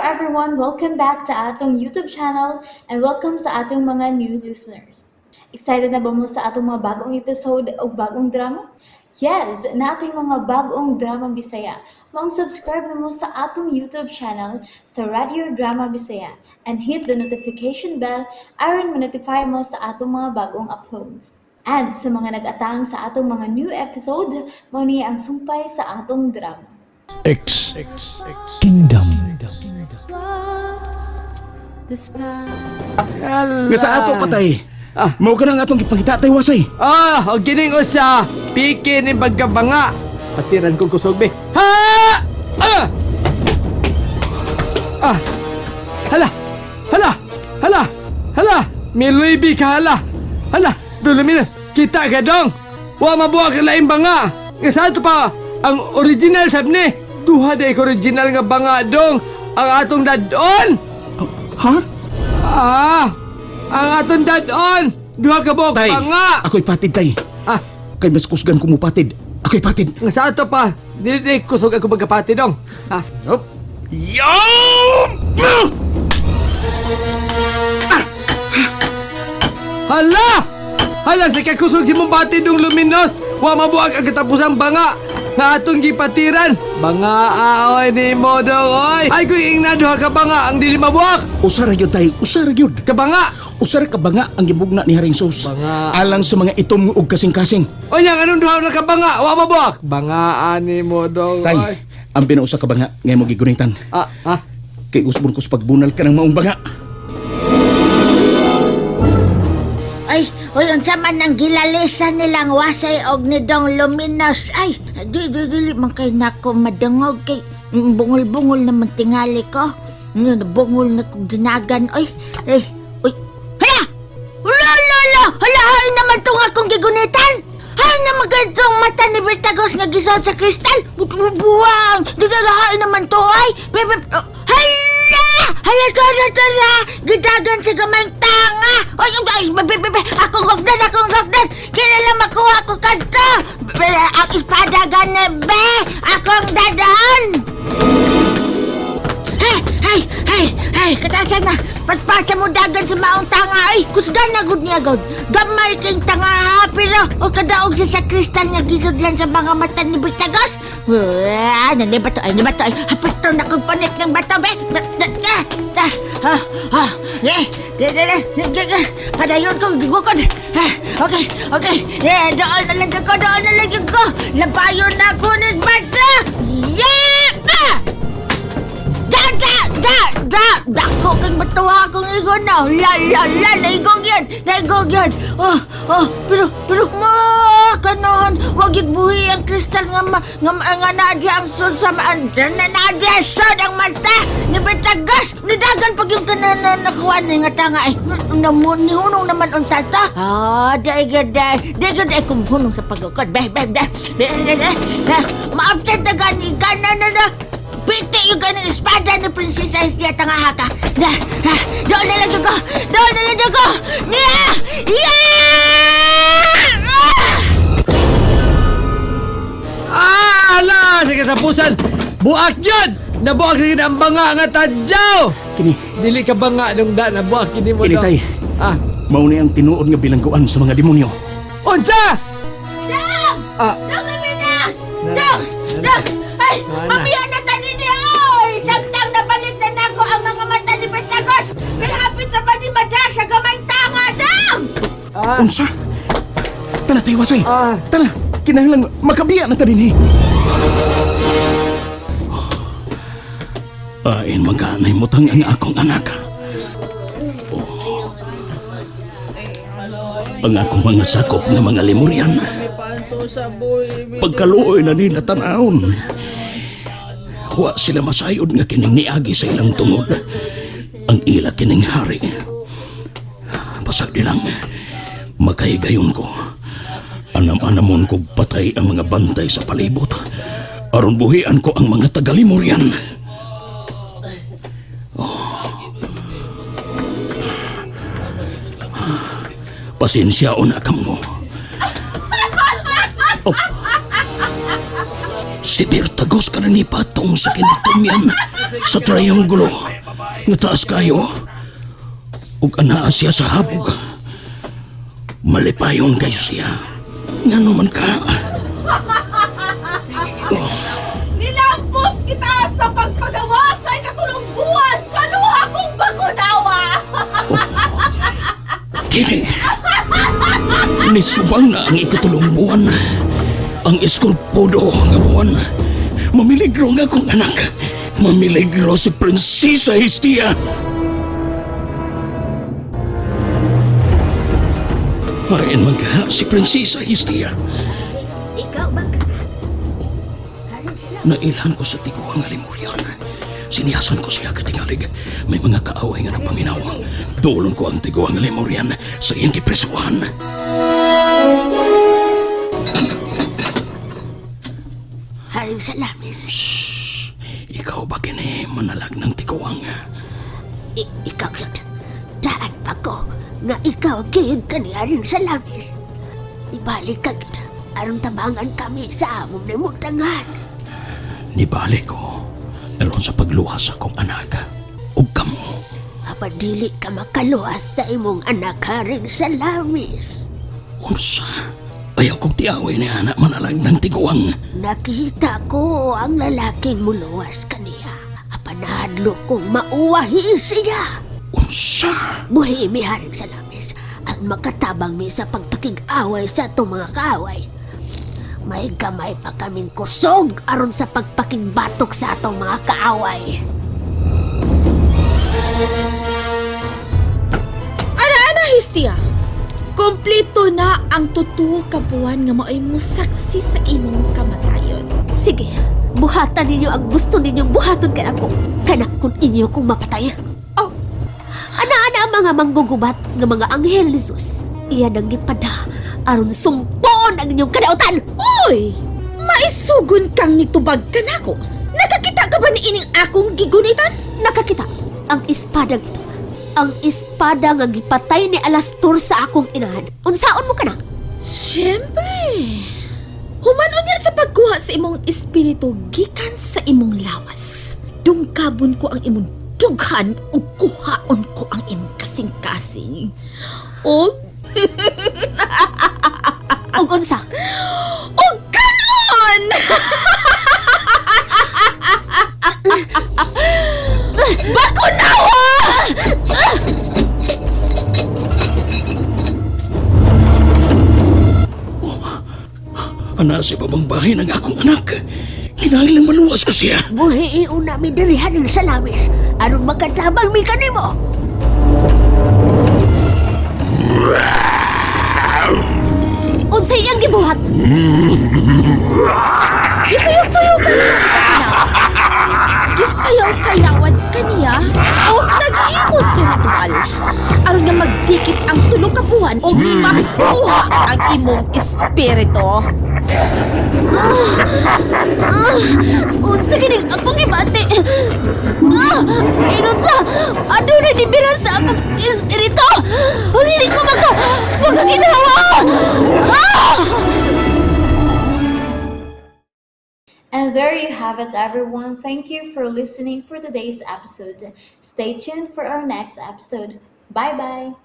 everyone! Welcome back to atong YouTube channel and welcome sa atong mga new listeners. Excited na ba mo sa atong mga bagong episode o bagong drama? Yes, naa tay mga bagong drama Bisaya. Maong subscribe na mo sa atong YouTube channel sa Radio Drama Bisaya and hit the notification bell aron ma-notify mo sa atong mga bagong uploads. And sa mga nag-atang sa atong mga new episode, mao ni ang sumpay sa atong drama. X Kingdom. Nga sa ato patay. Mao ka nang atong gipangita tay, Wasay. Ah, og kining usa, piki ni pagkabanga. Patiran ko kusog be. Ha! Ah! Ah! Hala! Hala! Hala! Hala! Miluibi ka hala! Hala! Duluminas! Kita ka dong! Wa mabuak ang laing banga! Nga sa ato pa, ang original sab ni! Duha day ka original nga banga dong! Ang atong dadon! Ha? Ah! Ang atong dadon! Duha ka buok Tay, banga! ako'y patid tay. Ah! Kay mas kusgan ko mupatid. Ako'y patid. Nga sa ato pa, dili dili kusog ako magkapati dong. Ah, Yup. Yo! Hala! Hala sa kakusog si mong bati dong, Luminos! Wa mabuag ang katapusang banga nga atong gipatiran. Banga aoy ni mo dong oy. Ay ko ingna duha ka banga ang dili mabuak. Usara gyud tay, usara gyud. Kabanga. Usara ka banga ang gibugna ni Haring Sos. Banga. Alang sa mga itom ug kasing-kasing. Onya nganong duha na ka banga wa mabuak. Banga ani mo dong oy. Tay, ang binausa ka banga ngay mo gigunitan. Ah, ah. Kay usbon ko sa pagbunal ka ng maong banga. Ay, uy, unsa man ang gilalisan nilang Wasay og ni Dong Luminos. Ay, di, di, dili man kay nako madungog kay bungol-bungol naman tingali ko. Nga, bungol na kong dinagan. Ay, ay, uy, hala! Hala, hala, hala! Hala, hay naman tong akong gigunitan! Hay naman ganitong mata ni Bertagos nga gisuot sa kristal! Buwang! Di na hay naman to, ay! Bebe, oh, hala! Hala, tara, tara! Gidagan sa gamayng tanga! Oy, ay, ay, be, be, be, akong gogdan, akong gogdan! Kilala makuha ko kadto! Be, ang espada gani, be! Akong dadon! Ay, ay, ay, ay, katasan na. Patpasa mo dagan sa maong tanga. Ay, kusgan na gud niya gud. Gamay king tanga ha, pero o kadaog siya sa kristal nga gisudlan sa mga mata ni Bertagos. Wah, nani bato, ay, ni bato, ay, hapit to na kong panik ng bato, be. Ba- da- da- da- ah, ah, eh, di, di, di, di, di, di. Padayon ko, gugod. Ah, okay, okay. Eh, doon na lang ko, doon na lang ko. Labayon na ako ni bato. Yeah! Ah! Da, da, da, da! Dako kang batuha akong igon na. La, la, la, naigog yan! Naigog yan! Oh, oh, pero, pero, ma, kanoon, wag yun buhi ang kristal nga, ma, nga, nga naadya ang sod sa, ma, na, naadya sod ang mata ni Bertagas! Nidagan pag yung kana na nakuha ni nga tanga ay, namun, nihunong naman ang tata. Ah, dai gud, dai, dai gud, ay kumhunong sa pagukod. Beh, beh, beh, beh, beh, beh, beh, maabtan ta gani, kana na na, Piti yung ganang espada ni Prinsesa Estia Tangahaka. Na, ha, doon na lang ko! Doon na lang ko! Niya! Yeah! Ah! Ah, hala sa katapusan. Buak yun! Nabuak na ang banga nga tadyaw! Kini, Dili ka banga dong da, nabuak kini mo kini dong. tay. Ah, Mao ni ang tinuod nga bilangguan sa mga demonyo. unsa? Dong! Ah. Dong Luminas! Na- Dong! na- Dong! Ay! Na- Mamiya na tani ni Oy! Samtang nabalit na nako ang mga mata ni Bertagos! Kaya hapit naman ni Mada sa gamay tanga, Dong! Ah, Unsa? Tana tay, Wasay. Ah. Tana, kinahanglan makabiya na ta dinhi. Ain maganay mutang ang akong anak. Oh. Ang akong mga sakop nga mga lemurian. Pagkaluoy na nila tanawon. Wa sila masayod nga kining niagi sa ilang tungod. Ang ila kining hari. Pasag nilang makahigayon ko. Anam-anamon ko patay ang mga bantay sa palibot. Aron buhian ko ang mga tagalimurian. Oh. Pasensya o na kamo. Oh. Si Bertagos ka na ni Patong sa kinatumyan. Sa triangulo nga taas kayo ug anaa siya sa habog. Malipayon kayo siya. Ngano man ka? Nilampos kita sa pagpagawa sa ikatulong buwan! Kaluha kong bagunawa! Kini. Nisubang na ang ikatulong buwan. Ang eskorpodo nga buwan. Mamiligro nga akong anak. Mamiligro si Prinsesa Hestia. Hain man ka si Prinsesa Hestia. Ikaw ba ka? Haring sila. Nailhan ko sa tiguang alimuryan. Siniyasan ko siya katingalig. May mga kaaway nga nagpaminaw. Tulon ko ang tiguang alimuryan sa iyang gipresuhan. Haring Salamis. Ikaw ba kini manalag ng tiguang? Ikaw yun. Daan pa ko nga ikaw gayud ka ni Haring Salamis. Ibalik ka gid. Aron tabangan kami sa among namutangan. Nibalik ko aron sa pagluwas sa akong anak. Ug kamo, Apan dili ka makaluwas sa imong anak, Haring Salamis. Unsa? Ayaw kong tiaway ni anak manalag ng tiguang. Nakita ko ang lalaking muluwas kaniya. Apan nahadlok kong mauwahi siya. Unsa? Buhi mi, Haring Salamis, at makatabang mi sa pagpakig-away sa atong mga kaaway. May gamay pa kaming kusog aron sa pagpakigbatok sa atong mga kaaway. Ana-ana, Hestia! Kompleto na ang totoo ka buwan nga maoy mo saksi sa imong kamatayon. Sige, buhatan ninyo ang gusto ninyong buhaton kay ako. Kanak kung inyo kong mapatay. Oh, Ana-ana ang mga manggugubat nga mga anghel ni Jesus. Iyan ang gipada aron sumpoon ang inyong kadautan. Uy! Maisugon kang nitubag kanako. Nakakita ka ba ni ining akong gigunitan? Nakakita ang espadang ito. Ang espada nga gipatay ni Alastor sa akong inahan. Unsaon mo kana? Siyempre. Humanon niya sa pagkuha sa imong espiritu gikan sa imong lawas. Dungkabon ko ang imong dughan ug kuhaon ko ang imong kasing-kasing. Og Og unsa? og kanon! Bakunawa! Ana sa babang bahay ng akong anak. Kinahanglan maluwas ko siya. Buhi una mi diri, Haring Salamis, aron makatabang mi kanimo. Unsay iyang gibuhat? Gituyok-tuyok ka na bakunawa. Gisayaw-sayawan kaniya o naghimo sa ritual. Aron nga magdikit ang tulo ka buwan o makuha ang imong espiritu. Unsa kining akong gibati? Ah! Ingon sa adunay nibira sa akong espiritu. Dili ko makaginhawa. Ah! And there you have it, everyone. Thank you for listening for today's episode. Stay tuned for our next episode. Bye bye.